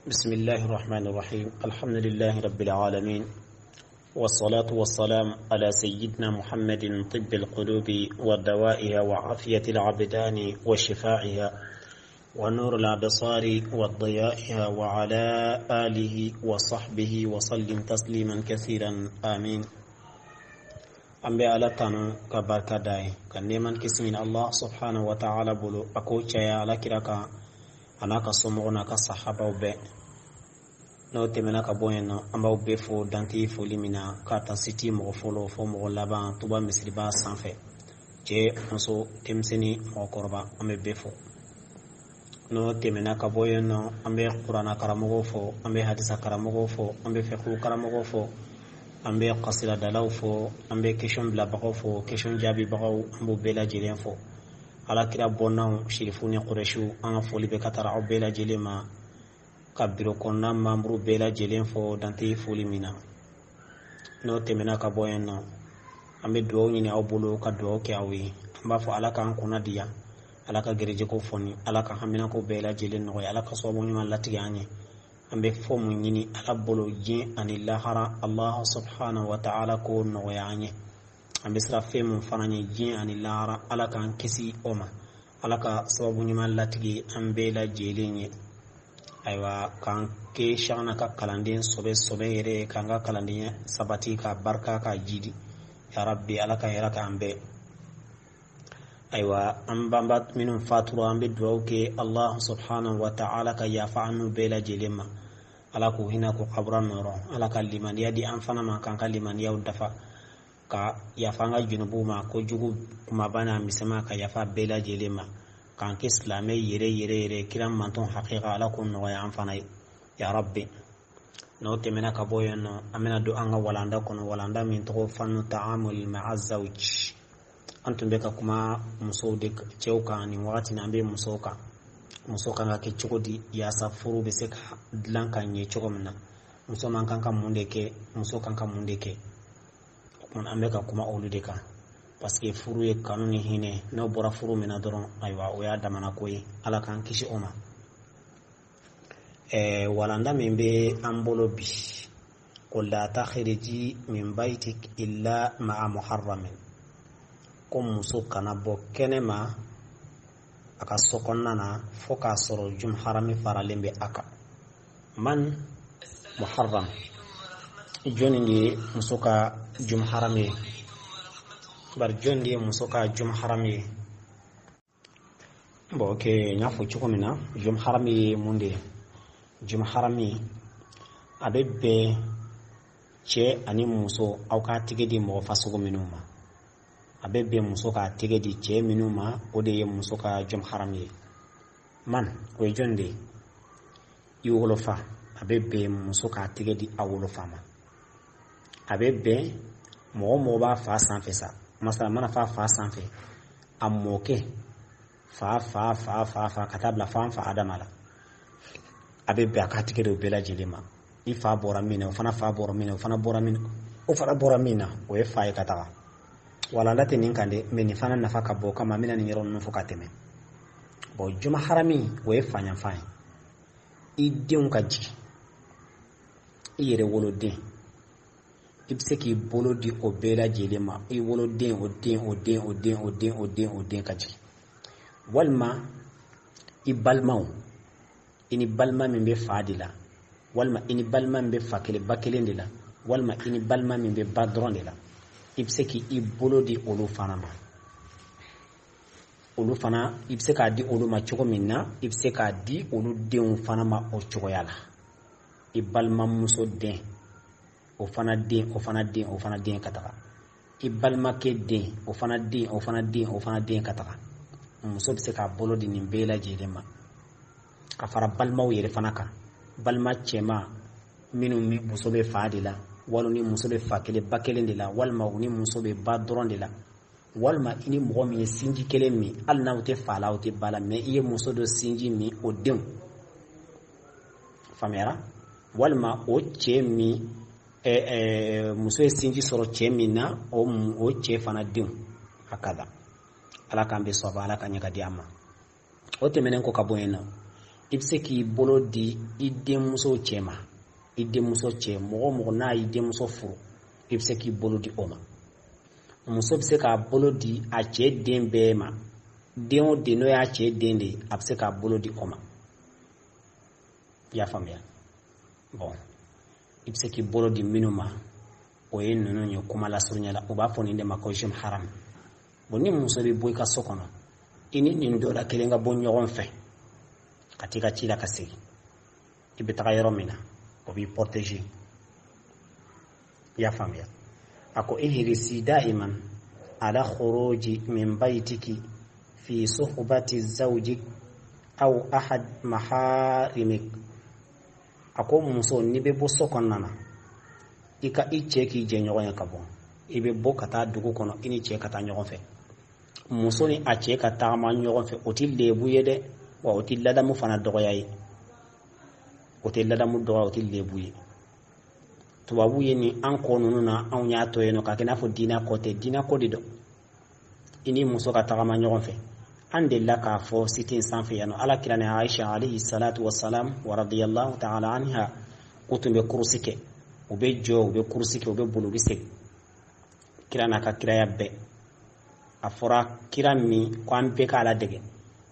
بسم الله الرحمن الرحيم. الحمد لله رب العالمين، والصلاة والسلام على سيدنا محمد طب القلوب ودوائها وعافية العبدان وشفائها ونور الأبصار وضيائها، وعلى آله وصحبه وسلم تسليما كثيرا، آمين. An bɛ Ala tanu ka barika da ye, ka nɛɛma ni kisi ɲini Allah subhanahu wa ta'ala bolo, a k'o caya Ala kira kan, a n'a ka somɔgɔw n'a ka sahabaw bɛɛ. N'o tɛmɛna ka bɔ yen nɔ, an b'aw bɛɛ fo dante foli min na, k'a ta siti mɔgɔ fɔlɔ fo mɔgɔ laban, Tuba misiriba sanfɛ, cɛ, muso, denmisɛnnin, mɔgɔkɔrɔba, an bɛ bɛɛ fo. N'o tɛmɛna ka bɔ yen nɔ, an bɛ kuranna karamɔgɔw fo, an bɛ hadisa karamɔgɔw fo, an bɛ fiqhu karamɔgɔw fo, an bɛ kasiradalaw fo, an bɛ question bilabagaw fo, question jaabibagaw, an b'o bɛɛ lajɛlen fo. Ala kira bɔnnaw, sirifu ni kurɛsiw, an ka foli bɛ ka taara aw bɛɛ lajɛlen ma, ka biro kɔnɔna mamuru bɛɛ lajɛlen fo dante foli min na. N'o tɛmɛna ka bɔ yen nɔ, an bɛ dugawu ɲini aw bolo ka dugawu kɛ aw ye. An b'a fɔ Ala k'an kunna diya, Ala ka gɛrɛjɛko fɔni, Ala ka haminako bɛɛ lajɛlen nɔgɔya, Ala ka sababu ɲuman latigɛ an ye. An bɛ fɔ mun ɲini Ala bolo diɲɛ ani lahara, Allah subhanahu wa ta'ala k'o nɔgɔya an ye. An bɛ siran fɛn mun fana ɲɛ diɲɛ ani lahara, Ala k'an kisi o ma, Ala ka sababu ɲuman latigɛ an bɛɛ lajɛlen ye. Ayiwa, k'an kɛ Shana ka kalanden sɔbɛ sɔbɛ yɛrɛ ye, k'an ka kalandenya sabati, ka barika, ka jidi, ya Rabbi, Ala ka hɛrɛ k'an bɛɛ. Ayiwa, an banba minnu fatura, an bɛ dugawu kɛ Allah subhanahu wa ta'ala ka yafa an n'u bɛɛ lajɛlen ma, Ala k'u hinɛ, k'u kabura nɔrɔ, Ala ka limaniya di an fana ma, k'an ka limaniyaw dafa, ka yafa an ka junubuw ma, kojugu kumaba n'a misɛnman, ka yafa bɛɛ lajɛlen ma, k'an kɛ silamɛ yɛrɛ yɛrɛ yɛrɛ, kira mantɔn hakika, Ala k'o nɔgɔya an fana ye, ya Rabbi. N'o tɛmɛna ka bɔ yen nɔ, an bɛna don an ka walanda kɔnɔ, walanda min tɔgɔ fannu ta'amul ma'a zawj. An tun bɛ ka kuma musow de cɛw kan nin wagati na, an bɛ musow kan. Muso kan ka kɛ cogo di yaasa furu bɛ se ka dilan ka ɲɛ cogo min na? Muso man kan ka mun de kɛ? Muso kan ka mun de kɛ? O kumana, an bɛ ka kuma olu de kan, parce que furu ye kanu ni hinɛ. N'o bɔra furu min na dɔrɔn, ayiwa, o y'a damana ko ye, Ala k'an kisi o ma. Walanda min bɛ an bolo bi ko la takhriji min baytik illa ma'a muharramin, ko muso kana bɔ kɛnɛ ma a ka so kɔnɔna na fo k'a sɔrɔ jumharami faralen bɛ a kan. Man muharram? Jɔnni de ye muso ka jumharami ye? Bari jɔnni de ye muso ka jumharami ye? Bon, ok, n y'a fɔ cogo min na, jumharami ye mun de ye? Jumharami, a bɛ bɛn cɛ ani muso aw k'a tɛgɛ di mɔgɔ fasugu minnu ma, a bɛ bɛn muso k'a tɛgɛ di cɛ minnu ma, o de ye muso ka jumharami ye. Man, o ye jɔn de ye? I wolofa, a bɛ bɛn muso k'a tɛgɛ di a wolofa ma. A bɛ bɛn mɔgɔ mɔgɔ b'a fa sanfɛ sa, masala mana fa fa sanfɛ, a mɔkɛ, fa fa fa fa fa, ka taa bila fan fa Adama la, a bɛ bɛn a k'a tɛgɛ di o bɛɛ lajɛlen ma. I fa bɔra min na, o fana fa bɔra min na, o fana bɔra min na, o fana bɔra min na, o ye fa ye ka taga. Walanda tɛ nin kan dɛ, mɛ nin fana nafa ka bon, kama n bɛna nin yɔrɔ ninnu fɔ ka tɛmɛ. Bon, juma harami, o ye faɲafan ye. I denw ka jigin, i yɛrɛ woloden, i bɛ se k'i bolo di o bɛɛ lajɛlen ma, i woloden, o den, o den, o den, o den, o den, o den ka jigin, walima i balimaw, i ni balima min bɛ fa de la, walima i ni balima min bɛ fa kelen ba kelen de la, walima i ni balima min bɛ ba dɔrɔn de la, i bɛ se k'i bolo di olu fana ma. Olu fana, i bɛ se k'a di olu ma cogo min na, i bɛ se k'a di olu denw fana ma o cogoya la. I balimamuso den, o fana den, o fana den, o fana den ka taga, i balimakɛ den, o fana den, o fana den, o fana den ka taga. Muso bɛ se k'a bolo di nin bɛɛ lajɛlen ma, ka fara balimaw yɛrɛ fana kan, balima cɛman minnu ni muso bɛ fa de la, walima ni muso bɛ fa kelen ba kelen de la, walima u ni muso bɛ ba dɔrɔn de la, walima i ni mɔgɔ min ye sinji kelen min, hali n'aw tɛ fa la, aw tɛ ba la, mɛ i ye muso dɔ sinji min, o denw. Faamuyara? Walima o cɛ min muso ye sinji sɔrɔ cɛ min na, o cɛ fana denw. A ka da Ala k'an bɛ sɔba, Ala ka ɲɛ ka di an ma. O tɛmɛnen kɔ ka bɔ yen nɔ, I bɛ se k'i bolo di i denmuso cɛ ma, i denmuso cɛ, mɔgɔ o mɔgɔ n'a y'i denmuso furu, i bɛ se k'i bolo di o ma. Muso bɛ se k'a bolo di a cɛ den bɛɛ ma, den o den n'o y'a cɛ den de ye, a bɛ se k'a bolo di o ma. I y'a faamuya? Bon, i bɛ se k'i bolo di minnu ma, o ye ninnu ye kuma lasurunya la. U b'a fɔ nin de ma ko jeune haram. Bon, ni muso bɛ bɔ i ka so kɔnɔ, i ni nin dɔ la kelen ka bɔ ɲɔgɔn fɛ ka t'i ka ci la ka segin, i bɛ taga yɔrɔ min na, o b'i protéger. I y'a faamuya? A ko ihrisi daiman ala khuruji min baytiki fi suhbati zawjik aw ahad maharimik. A ko muso, n'i bɛ bɔ so kɔnɔna na, i ka i cɛ k'i jɛ ɲɔgɔn ye ka bɔ. I bɛ bɔ ka taa dugu kɔnɔ, i ni cɛ ka taa ɲɔgɔn fɛ. Muso ni a cɛ ka tagama ɲɔgɔn fɛ, o ti lebu ye dɛ, wa o ti ladamu fana dɔgɔya ye. O tɛ ladamu dɔgɔya, o tɛ lebu ye. Tubabu ye nin an kɔ ninnu na, anw y'a to yen nɔ k'a kɛ n'a fɔ diinɛ kɔ tɛ. Diinɛ ko de don, i ni muso ka tagama ɲɔgɔn fɛ. An delila k'a fɔ site in sanfɛ yan nɔ, Ala kira ni Aisha alayhi salatu wasalam wa radiyallahu ta'ala anha, u tun bɛ kurusi kɛ, u bɛ jɔ, u bɛ kurusi kɛ, u bɛ boli, u bɛ segin. Kira n'a ka kiraya bɛɛ, a fɔra kira min ko an bɛɛ k'a ladege,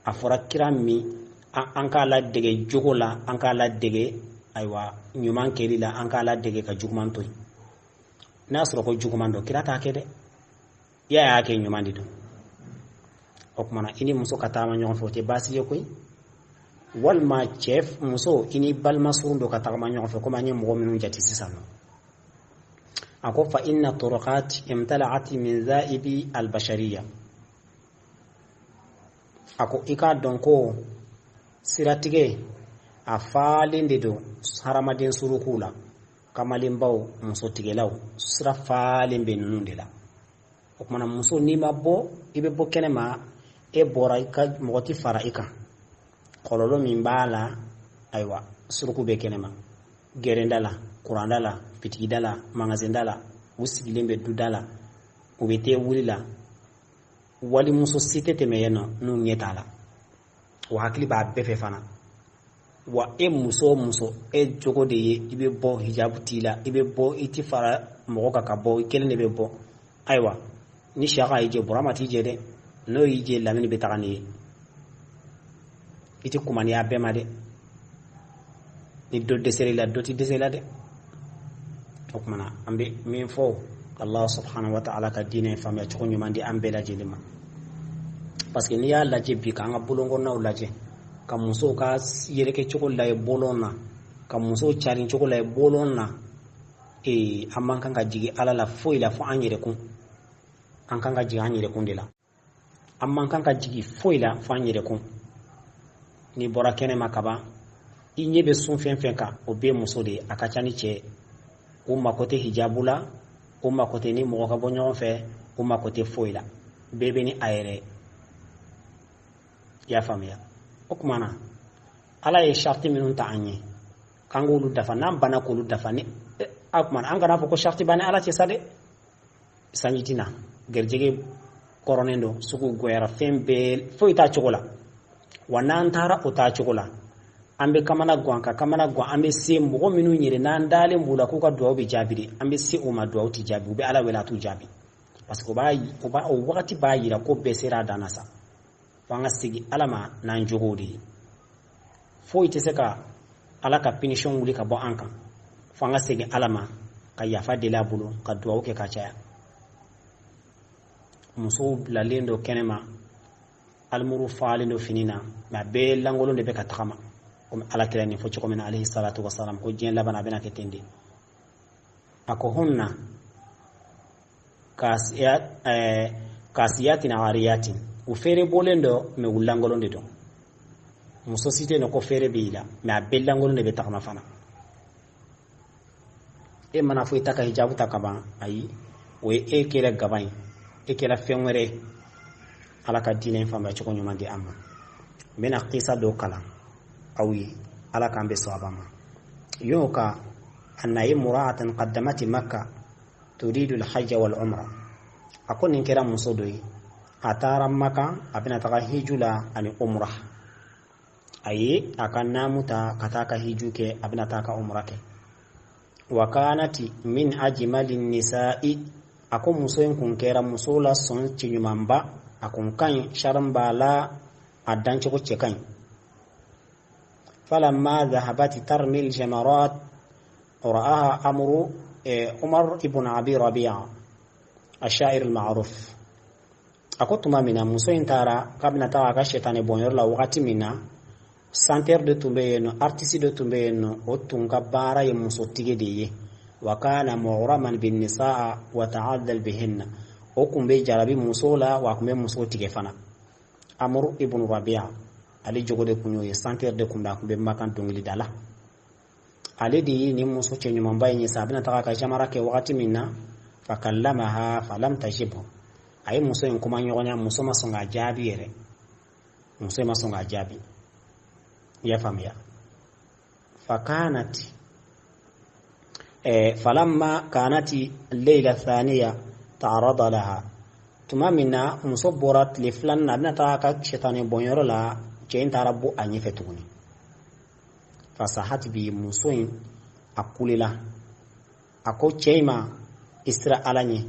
a fɔra kira min an k'a ladege jogo la, an k'a ladege ayiwa ɲuman kɛli la, an k'a ladege ka juguman to yen. N'a sɔrɔ ko juguman don, kira t'a kɛ dɛ. I y'a kɛ ɲuman de don. O kumana, i ni muso ka taama ɲɔgɔn fɛ, o tɛ baasi ye koyi. Walima cɛ, muso, i ni balima surun dɔ ka tagama ɲɔgɔn fɛ, komi an ye mɔgɔ minnu jate sisan nɔ. A ko fa inna turuqat imtala'at min za'ibi albashariya. A ko i k'a dɔn ko siratigɛ a falen de don hadamaden surukuw la, kamalenbaw, musotigɛlaw, sira falen bɛ ninnu de la. O kumana, muso, n'i ma bɔ, i bɛ bɔ kɛnɛ ma, e bɔra, i ka mɔgɔ tɛ fara i kan. Kɔlɔlɔ min b'a la, ayiwa, suruku bɛ kɛnɛma, gɛrɛnda la, kuranda la, bitigida la, magasinda la, u sigilen bɛ duda la, u bɛ te wuli la. Walimuso si tɛ tɛmɛ yen nɔ n'u ɲɛ t'a la, o hakili b'a bɛɛ fɛ fana. Wa e muso o muso, e jogo de ye i bɛ bɔ, hijabu t'i la, i bɛ bɔ, i ti fara mɔgɔ kan ka bɔ, i kelen de bɛ bɔ. Ayiwa, ni siyaka y'i jɛ, Burama t'i jɛ dɛ. N'o y'i jɛ, lamini bɛ taga n'i ye. I tɛ kumaniya bɛɛ ma dɛ. Ni dɔ dɛsɛr'i la, dɔ ti dɛsɛ i la dɛ. O kumana, an bɛ min fɔ, Allah subhanahu wa ta'ala ka diinɛ faamuya cogo ɲuman di an bɛɛ lajɛlen ma. Parce que n'i y'a lajɛ bi, k'an ka bolon kɔnɔnaw lajɛ, ka musow ka yɛrɛkɛ cogo lajɛ bolon na, ka musow carin cogo lajɛ bolon na, ee, an man kan ka jigin Ala la foyi la fo an yɛrɛ kun. An kan ka jigin an yɛrɛ kun de la. An man kan ka jigin foyi la fo an yɛrɛ kun. N'i bɔra kɛnɛma kaban, i ɲɛ bɛ sun fɛn fɛn kan, o bɛɛ muso de ye. A ka ca ni cɛ. U mako tɛ hijabu la, u mako tɛ ni mɔgɔ ka bɔ ɲɔgɔn fɛ, u mako tɛ foyi la. Bɛɛ bɛ ni a yɛrɛ ye. I y'a faamuya? O tuma na, Ala ye sariti minnu ta an ye k'an k'olu dafa, n'an banna k'olu dafa ni a tuma na, an kana fɔ ko sariti b'an ni Ala cɛ sa dɛ. Sanji tɛ na, garijɛgɛ kɔrɔnen don, sugu goyara, fɛn bɛɛ foyi t'a cogo la. Wa n'an taara o t'a cogo la, an bɛ kamana gan ka kamana gan. An bɛ se mɔgɔ minnu yɛrɛ n'an dalen b'u la k'u ka duwawu bɛ jaabi de, an bɛ se o ma, duwawu tɛ jaabi. U bɛ Ala wele, a t'u jaabi, parce que o b'a o b'a o wagati b'a yira ko bɛɛ sera a dan na sa. Fo an ka segin Ala ma n'an jogow de ye. Foyi tɛ se ka Ala ka punition wuli ka bɔ an kan, fo an ka segin Ala ma ka yafa deli a bolo, ka duwawu kɛ ka caya. Musow bilalen don kɛnɛma, alimuru falen don fini na, mɛ a bɛɛ lankolon de bɛ ka tagama, komi Ala kira nin fɔ cogo min na alayhi salatu wasalam, ko diɲɛ laban a bɛna kɛ ten de. A ko hunna kasiyatin ariyatin, u feere bɔlen dɔ, mɛ u lankolon de don. Muso si tɛ yen nɔ ko feere b'i la, mɛ a bɛɛ lankolon de bɛ tagama fana. E mana fɔ i ta ka hijabu ta ka ban, ayi, o ye e kɛra gaban ye, e kɛra fɛn wɛrɛ ye. Ala ka diinɛ in faamuya cogo ɲuman di an ma. N bɛna kisa dɔ kalan aw ye, Ala k'an bɛ sɔn ma. Y'o ka anna imra'atan qaddamati Makka turidu al-hajja wal umra. A ko nin kɛra muso dɔ ye, a taara Maka, a bɛna taga hiju la ani umra. A ye a ka naamu ta ka taa ka hiju kɛ, a bɛna taa ka umra kɛ. Wa kanati min ajmali nisa'i, a ko muso in kun kɛra muso la sɔn cɛɲumanba, a kun ka ɲi, charme b'a la, a dancogo cɛ ka ɲi. Falamma dhahabat tarmi aljamarat ra'aha amru Umar ibn Abi Rabi'a ash-sha'ir al-ma'ruf. A ko tuma min na muso in taara k'a bɛna taa a ka sɛtanɛ bɔnyɔrɔ la, wagati min na chanteur dɔ tun bɛ yen nɔ, artiste dɔ tun bɛ yen nɔ, o tun ka baara ye musotigi de ye. Wa kana mughraman bin nisaa wa ta'addal bihinna, o kun bɛ jarabi muso la, wa a kun bɛ muso tigɛ fana. Amr ibn Rabi'a, ale jogo de kun y'o ye, chanteur de kun bɛ, a kun bɛ makan dɔnkilida la. Ale de ye nin muso cɛɲumanba in ye sa, a bɛna taga ka jamara kɛ wagati min na, fakallamaha falam tajibhu, a ye muso in kuma ɲɔgɔnya, muso ma sɔn k'a jaabi yɛrɛ, muso in ma sɔn k'a jaabi. I y'a faamuya? Fakanat falamma kanati leila thaniya ta'arada laha, tuma min na muso bɔra tile filanan na, a bɛna taga ka sɛtanɛ bɔnyɔrɔ la, cɛ in taara bɔ a ɲɛfɛ tuguni. Fasahat bi, muso in a kulela, a ko cɛ in ma: i sira Ala ɲɛ,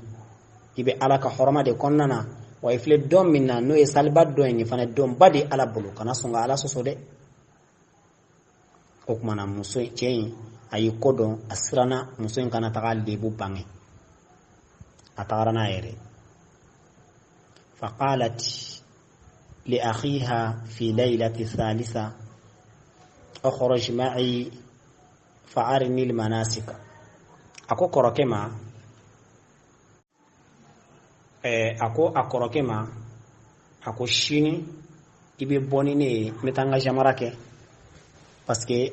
i bɛ Ala ka hɔrɔma de kɔnɔna na, wa i filɛ don min na, n'o ye saliba dɔ ye, nin fana donba de Ala bolo, kana sɔn ka Ala sɔsɔ dɛ. O kumana muso cɛ in a y'i kɔ dɔn, a siranna muso in kana taga lebu bange, a tagara n'a yɛrɛ. Faqalat li akhiha fi laylati thalitha ukhruj ma'i fa'arini almanasika. A ko kɔrɔkɛ ma, a ko a kɔrɔkɛ ma, a ko sini i bɛ bɔ ni ne ye, n bɛ taa n ka jamara kɛ, parce que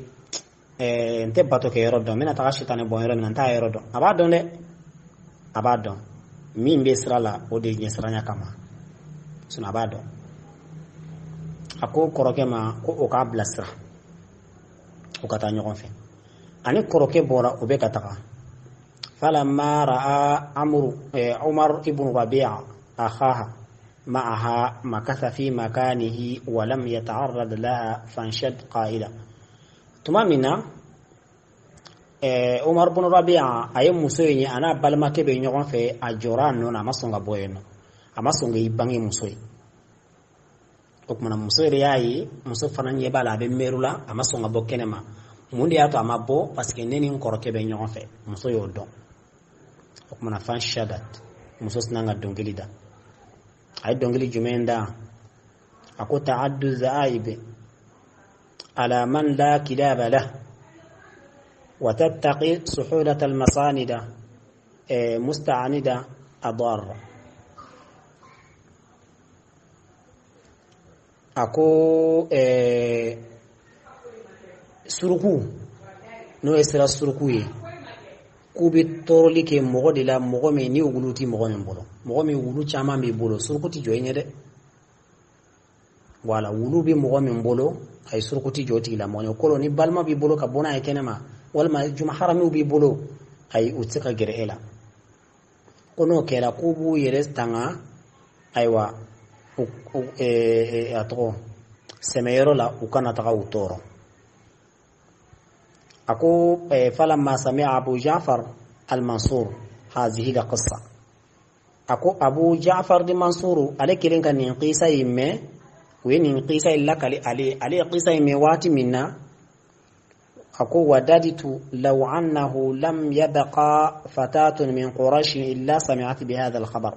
n tɛ bato kɛ yɔrɔ dɔn, n bɛna taga sitanɛ bɔ yɔrɔ min na, n t'a yɔrɔ dɔn. A b'a dɔn dɛ, a b'a dɔn min bɛ sira la, o de ye ɲɛsiranya kama, sinon a b'a dɔn. A ko kɔrɔkɛ ma ko o k'a bilasira, o ka taa ɲɔgɔn fɛ. Ani kɔrɔkɛ bɔra, o bɛ ka taga. Falamma ra'a amru Umar ibn Rabi'a akhaha ma'aha makatha fi makanihi wa lam yata'arrad laha fanshad qa'ila. Tuma min na Umar ibn Rabi'a a ye muso in ye, a n'a balimakɛ bɛ ɲɔgɔn fɛ, a jɔra a nɔ na, a ma sɔn ka bɔ yen nɔ, a ma sɔn k'i bange muso ye. O kumana muso yɛrɛ y'a ye, muso fana ɲɛ b'a la, a bɛ meru la, a ma sɔn ka bɔ kɛnɛ ma. Mun de y'a to a ma bɔ? Parce que ne ni n kɔrɔkɛ bɛ ɲɔgɔn fɛ, muso y'o dɔn. O kumana fan shadat, muso sina ka dɔnkili da. A ye dɔnkili jumɛn da? A ko ta'addu za'aibe ala man la kilaba lah wa tattaqi suhulata almasanida musta'anida adarra. A ko suruku, n'o ye sira suruku ye, k'u bɛ tɔɔrɔli kɛ mɔgɔ de la, mɔgɔ min ni wulu ti mɔgɔ min bolo, mɔgɔ min wulu caman b'i bolo, suruku ti jɔ i ɲɛ dɛ. Wala wulu bɛ mɔgɔ min bolo, a ye suruku ti jɔ o tigilamɔgɔ ɲɛ. Kɔrɔ ni balima b'i bolo ka bɔ n'a ye kɛnɛma, walima juma haramiw b'i bolo, ayi, u tɛ se ka gɛrɛ e la. Ko n'o kɛra, k'u b'u yɛrɛ tanga, ayiwa, a tɔgɔ sɛmɛyɔrɔ la, u kana taga u tɔɔrɔ. A ko falamma sami'a Abu Ja'far al-Mansur hazihi al-qissa, a ko Abu Ja'far di Mansur ale kelen ka nin qisa in mɛn, u ye nin qisa in lakali ale, ale ye qisa in mɛn waati min na, a ko wadaditu law annahu lam yabqa fatatun min Quraish illa sami'at bi hadha al-khabar.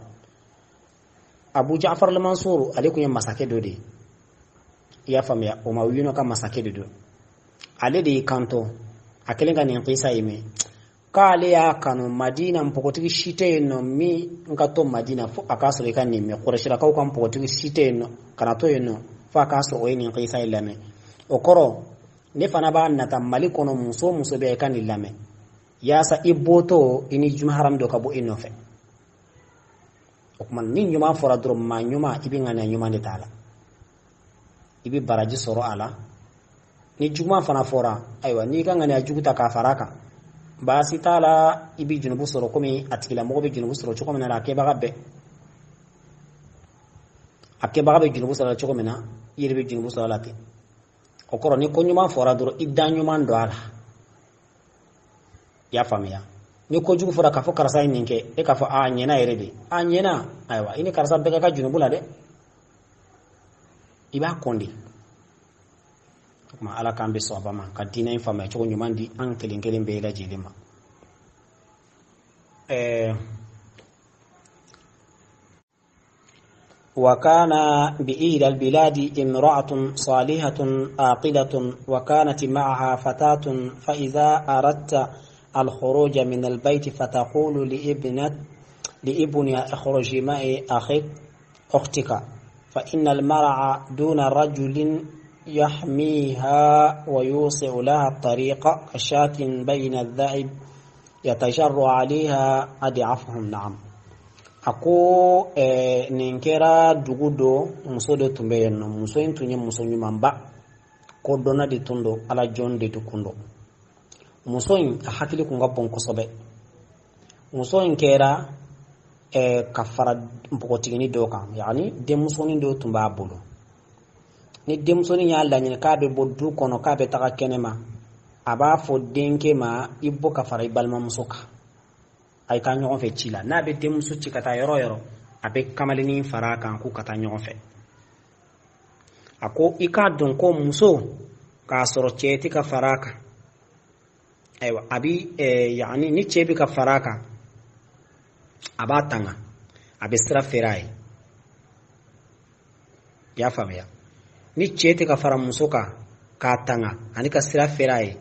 Abu Ja'far al-Mansur ale kun ye masakɛ dɔ de ye, i y'a faamuya, o ma wino ka masakɛ de don. Ale de y'i kanto, a kelen ka nin qisa in mɛn, k'ale y'a kanu Madina npogotigi si tɛ yen nɔ min ka to Madina fo a k'a sɔrɔ i ka nin mɛn. Kurɛsilakaw ka npogotigi si tɛ yen nɔ kana to yen nɔ fo a k'a sɔrɔ o ye nin qisa in lamɛn. O kɔrɔ, ne fana b'a nata Mali kɔnɔ, muso o muso bɛ i ka nin lamɛn, yaasa i bɔtɔ i ni juma haram dɔ ka bɔ i nɔfɛ. O tuma ni ɲuman fɔra dɔrɔn, maa ɲuman, i bɛ ŋaniya ɲuman de t'a la, i bɛ baraji sɔrɔ a la. Ni juguman fana fɔra, ayiwa, n'i ka ŋaniya jugu ta k'a fara a kan, baasi t'a la, i bɛ junubu sɔrɔ komi a tigilamɔgɔ bɛ junubu sɔrɔ cogo min na. A kɛbaga bɛɛ, a kɛbaga bɛ junubu sɔrɔ cogo min na, i yɛrɛ bɛ junubu sɔrɔ a la ten. O kɔrɔ, ni ko ɲuman fɔra dɔrɔn, i da ɲuman don a la. I y'a faamuya? Ni kojugu fɔra k'a fɔ karisa ye nin kɛ, e k'a fɔ a ɲɛna yɛrɛ de, a ɲɛna. Ayiwa, i ni karisa bɛɛ ka kan junubu la dɛ, i b'a kɔn de. O tuma, Ala k'an bɛ sɔn ma ka diinɛ in faamuya cogo ɲuman di an kelen kelen bɛɛ lajɛlen ma. وكان بإحدى البلاد امرأة صالحة عاقلة، وكانت معها فتاة، فإذا أردت الخروج من البيت فتقول لابنها: اخرجي معي أخيك أختك، فإن المرأة دون رجل يحميها ويوسع لها الطريق كشاة بين الذئب يتجرأ عليها أضعفهم. نعم، a ko nin kɛra dugu dɔ, muso dɔ tun bɛ yen nɔ. Muso in tun ye muso ɲumanba, ko dɔnna de tun don, Ala jɔn de tun don. Muso in a hakili kun ka bon kosɛbɛ. Muso in kɛra ka fara npogotiginin dɔ kan, yani denmusonin dɔ tun b'a bolo. Ni denmusonin y'a laɲini k'a bɛ bɔ du kɔnɔ, k'a bɛ taga kɛnɛma, a b'a fɔ denkɛ ma: i bɔ ka fara i balimamuso kan, a ye taa ɲɔgɔn fɛ ci la. N'a bɛ denmuso ci ka taa yɔrɔ o yɔrɔ, a bɛ kamalennin fara a kan k'u ka taa ɲɔgɔn fɛ. A ko i k'a dɔn ko muso k'a sɔrɔ cɛ tɛ ka fara a kan, ayiwa, a bi yani ni cɛ bɛ ka fara a kan, a b'a tanga, a bɛ sira feere a ye. I y'a faamuya? Ni cɛ tɛ ka fara muso kan k'a tanga ani ka sira feere a ye,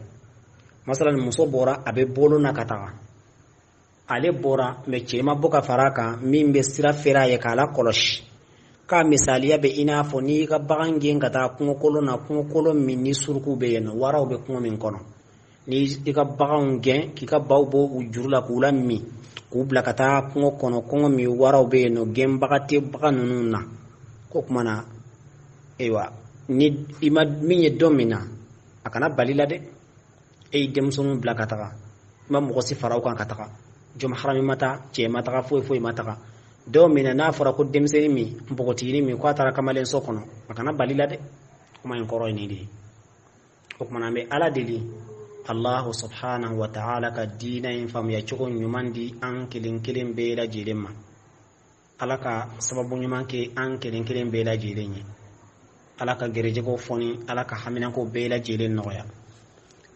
masalan muso bɔra, a bɛ bolo na ka taga, ale bɔra mɛ cɛ ma bɔ ka fara a kan min bɛ sira feere a ye k'a la kɔlɔsi, k'a misaliya bɛ i n'a fɔ n'i y'i ka bagan gɛn ka taa kungokolon na, kungokolon min ni suruku bɛ yen nɔ, waraw bɛ kungo min kɔnɔ. Ni i ka baganw gɛn k'i ka baw bɔ u juru la k'u la min, k'u bila ka taa kungo kɔnɔ, kungo min waraw bɛ yen nɔ, gɛnbaga tɛ bagan ninnu na, ko kuma na, ayiwa, ni i ma min ye don min na, a kana bali la dɛ. E y'i denmisɛnninw bila ka taga, i ma mɔgɔ si fara o kan ka taga, jɔn harami ma taa, cɛ ma taga, foyi foyi ma taga. Dɔw min na, n'a fɔra ko denmisɛnnin min, npogotiginin min, k'a taara kamalen so kɔnɔ, a kana bali la dɛ. Kuma in kɔrɔ ye nin de ye. O kumana, an bɛ Ala deli, Allahu subhanahu wa ta'ala ka diinɛ in faamuya cogo ɲuman di an kelen kelen bɛɛ lajɛlen ma. Ala ka sababu ɲuman kɛ an kelen kelen bɛɛ lajɛlen ye. Ala ka gɛrɛjɛgɛw fɔni, Ala ka haminanko bɛɛ lajɛlen nɔgɔya.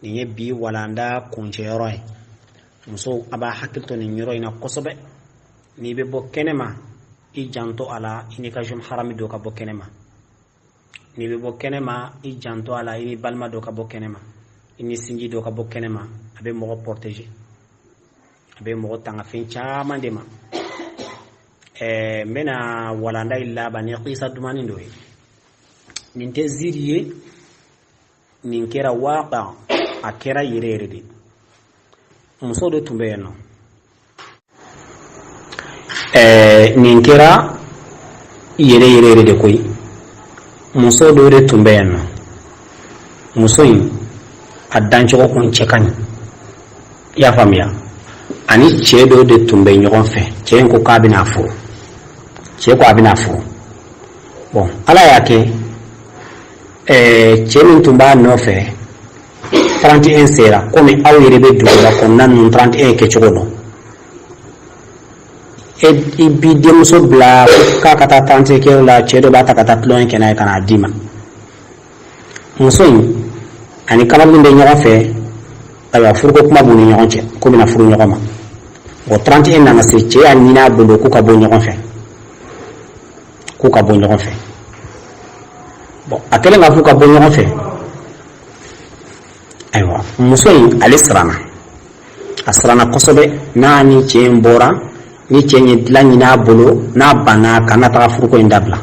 Nin ye bi walanda kuncɛyɔrɔ ye. Musow, a b'a hakili to nin yɔrɔ in na kosɛbɛ. N'i bɛ bɔ kɛnɛma, i janto a la, i n'i ka jeune harami dɔ ka bɔ kɛnɛma. N'i bɛ bɔ kɛnɛma, i janto a la, i ni balima dɔ ka bɔ kɛnɛma, i ni sinji dɔ ka bɔ kɛnɛma. A bɛ mɔgɔ protéger, a bɛ mɔgɔ tanga fɛn caman de ma. N bɛna walanda in laban ni kisa dumani dɔ ye. Nin tɛ ziiri ye, nin kɛra waqa, a kɛra yɛrɛ yɛrɛ de. Muso dɔ tun bɛ yen nɔ. Nin kɛra yɛrɛ yɛrɛ yɛrɛ de koyi. Muso dɔ de tun bɛ yen nɔ. Muso in a dancogo kun cɛ ka ɲi, i y'a faamuya? Ani cɛ dɔ de tun bɛ ɲɔgɔn fɛ. Cɛ in ko k'a bɛna furu, cɛ ko a bɛna furu. Bon, Ala y'a kɛ, cɛ min tun b'a nɔfɛ, 31 sera. Komi aw yɛrɛ bɛ duguba kɔnɔna ninnu 31 kɛcogo dɔn, e i b'i denmuso bila k'a ka taa 31 kɛyɔrɔ la, cɛ dɔ b'a ta ka taa tulonkɛ kɛ n'a ye ka n'a d'i ma. Muso in ani kamalen bɛ ɲɔgɔn fɛ. Ayiwa, furuko kuma b'u ni ɲɔgɔn cɛ, k'u bɛna furu ɲɔgɔn ma. Bon, 31 nana se, cɛ y'a ɲini a bolo k'u ka bɔ ɲɔgɔn fɛ, k'u ka bɔ ɲɔgɔn fɛ. Bon, a kɛlen k'a f'u ka bɔ ɲɔgɔn fɛ, ayiwa, muso in ale siranna, a siranna kosɛbɛ. N'a ni cɛ in bɔra, ni cɛ in ye dilan ɲini a bolo, n'a banna, kana taga furuko in dabila.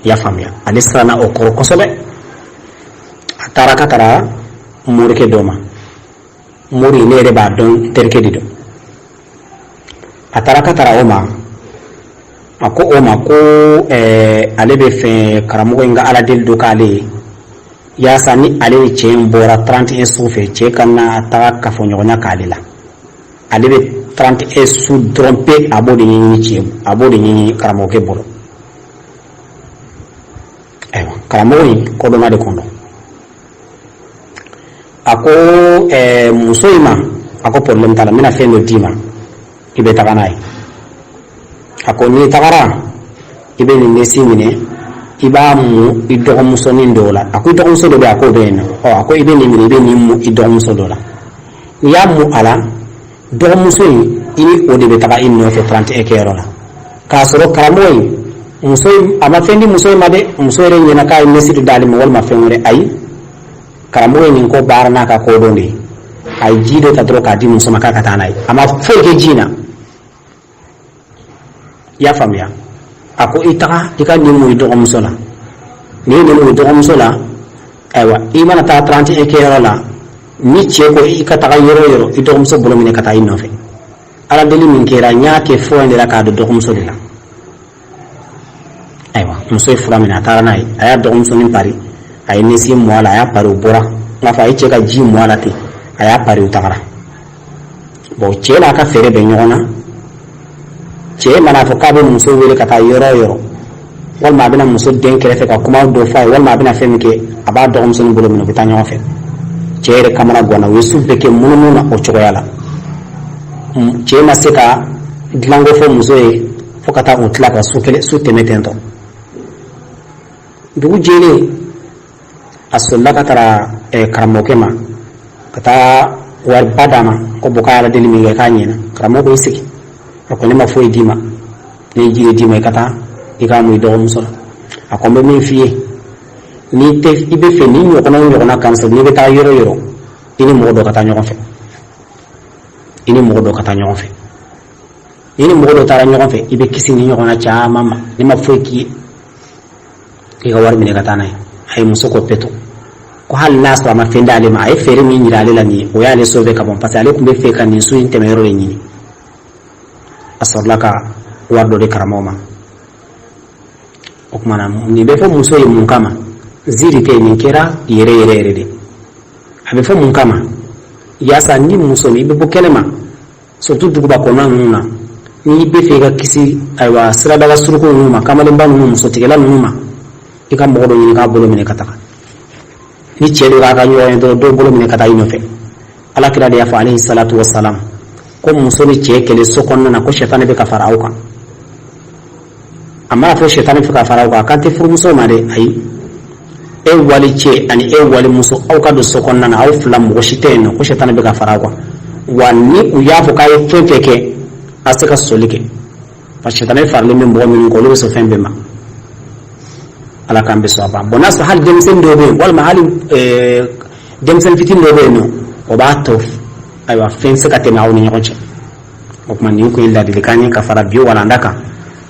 I y'a faamuya? Ale siranna o kɔrɔ kosɛbɛ. A taara ka taara morikɛ dɔ ma. Mori, ne yɛrɛ b'a dɔn, n terikɛ de don. A taara ka taara o ma, a ko o ma ko ale bɛ fɛ karamɔgɔ in ka Ala deli dɔ k'ale ye, yaasa ni ale ni cɛ in bɔra 31 su fɛ, cɛ ka na taga kafoɲɔgɔnya k'ale la. Ale bɛ 31 su dɔrɔn pe, a b'o de ɲini cɛ, a b'o de ɲini karamɔgɔkɛ bolo. Ayiwa. Karamɔgɔ in kodɔnna de kun don. A ko muso in ma, a ko problème t'a la, n bɛna fɛn dɔ d'i ma, i bɛ taga n'a ye. A ko n'i tagara, i bɛ nin nesi minɛ, i b'a mu i dɔgɔmusonin dɔw la. A ko i dɔgɔmuso dɔ bɛ yen, a k'o bɛ yen nɔ. Ɔ, a ko i bɛ nin minɛ, i bɛ nin mu i dɔgɔmuso dɔ la. N'i y'a mu a la, dɔgɔmuso in, i ni o de bɛ taga i nɔfɛ 31 kɛyɔrɔ la. K'a sɔrɔ karamɔgɔ in, muso in, a ma fɛn di muso in ma dɛ. Muso yɛrɛ ɲɛna k'a ye nesi dɔ d'ale ma walima fɛn wɛrɛ. Ayi, karamɔgɔ ye nin ko baara n'a ka kodɔn de ye. A ye ji dɔ ta dɔrɔn k'a di muso ma k'a ka taa n'a ye. A ma foyi kɛ ji in na. I y'a faamuya? A ko i taga, i ka nin mu i dɔgɔmuso la. N'i ye nin mu i dɔgɔmuso la, ayiwa, i mana taa 31 kɛyɔrɔ la, ni cɛ ko i ka taga yɔrɔ o yɔrɔ, i dɔgɔmuso bolo minɛ ka taa i nɔfɛ. Ala deli min kɛra, n y'a kɛ fura in de la k'a don dɔgɔmuso de la. Ayiwa, muso ye fura minɛ, a taara n'a ye, a y'a dɔgɔmusonin pari, a ye nesi mu a la, a y'a pari, o bɔra. N k'a fɔ a ye cɛ ka ji mu a la ten, a y'a pari, u tagara. Bon, cɛ n'a ka fɛɛrɛ bɛ ɲɔgɔn na. Cɛ mana fɔ k'a bɛ muso wele ka taa yɔrɔ o yɔrɔ, walima a bɛna muso den kɛrɛfɛ ka kuma dɔ fɔ a ye, walima a bɛna fɛn min kɛ, a b'a dɔgɔmusonin bolo minɛ, u bɛ taa ɲɔgɔn fɛ. Cɛ yɛrɛ kamana ganna. U ye su bɛɛ kɛ munumunu na o cogoya la. Cɛ ma se ka dilanko fɔ muso ye fo ka taa o tila ka su kelen su tɛmɛ ten tɔ. Dugu jɛlen, a solila ka taara karamɔgɔkɛ ma ka taa wariba d'a ma ko bon, k'a ala deli min kɛ, k'a ɲɛna. Karamɔgɔ ko i sigi. A ko ne ma foyi d'i ma, ne ye ji de d'i ma, i ka taa i k'a mu i dɔgɔmuso la. A ko n bɛ min f'i ye, n'i tɛ i bɛ fɛ ni ɲɔgɔnna o ɲɔgɔnna kan sɔrɔ, n'i bɛ taa yɔrɔ o yɔrɔ, i ni mɔgɔ dɔ ka taa ɲɔgɔn fɛ, i ni mɔgɔ dɔ ka taa ɲɔgɔn fɛ. I ni mɔgɔ dɔ taara ɲɔgɔn fɛ, i bɛ kisi ni ɲɔgɔnna caman ma. Ne ma foyi k'i ye, i ka wari minɛ ka taa n'a ye. A ye muso ko peto ko hali n'a sɔrɔ a ma fɛn d'ale ma, a ye feere min yira ale la nin ye, o y'ale sauver ka bɔ, parce que ale tun bɛ fɛ ka nin su in tɛmɛ yɔrɔ de ɲini. A sɔrɔla ka wari dɔ di karamɔgɔ ma. O tuma na, nin bɛ fɔ muso ye mun kama? Ziiri tɛ, nin kɛra yɛrɛ yɛrɛ yɛrɛ de. A bɛ fɔ mun kama? Yaasa ni muso i bɛ bɔ kɛnɛ ma, surtout duguba kɔnɔna ninnu na, n'i bɛ fɛ i ka kisi, ayiwa, siradaga suruku ninnu ma, kamalenba ninnu, musotigɛla ninnu ma, i ka mɔgɔ dɔ ɲini k'a bolo minɛ ka taga. Ni cɛ dɔ k'a ka ɲɔgɔn ye dɔrɔn, dɔw bolo minɛ ka taa i nɔfɛ. Ala kira de y'a fɔ, alayhi salatu wasalam, ko muso ni cɛ kɛlɛ so kɔnɔna na, ko sɛtanɛ bɛ ka fara aw kan. A mana fɔ sɛtanɛ bɛ ka fara aw kan, a kan tɛ furumuso ma dɛ. Ayi, e wali cɛ ani e wali muso, aw ka don so kɔnɔna na, aw fila, mɔgɔ si tɛ yen nɔ, ko sɛtanɛ bɛ ka fara aw kan. Wa ni u y'a fɔ k'a ye fɛn fɛn kɛ, a se ka sɔsɔli kɛ, parce que sɛtanɛ faralen bɛ mɔgɔ minnu kɔ, olu bɛ sɔn fɛn bɛɛ ma. Ala k'an bɛ sɔn a ban. Bon, n'a sɔrɔ hali denmisɛnnin dɔw bɛ yen, walima hali denmisɛnnin fitinin dɔw bɛ yen nɔ, o b'a to, ayiwa, fɛn tɛ se ka tɛmɛ aw ni ɲɔgɔn cɛ. O tuma, nin kun ye ladilikan ye ka fara bi walanda kan.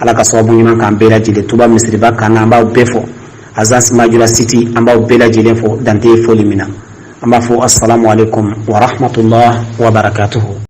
Ala ka sababu ɲuman k'an bɛɛ lajɛlen. Tuba misiriba kan na, an b'aw bɛɛ fo. Agence Majula City, an b'aw bɛɛ lajɛlen fo dante foli min na. An b'a fɔ assalamu alaikum wa rahmatullah wa barakatuhu.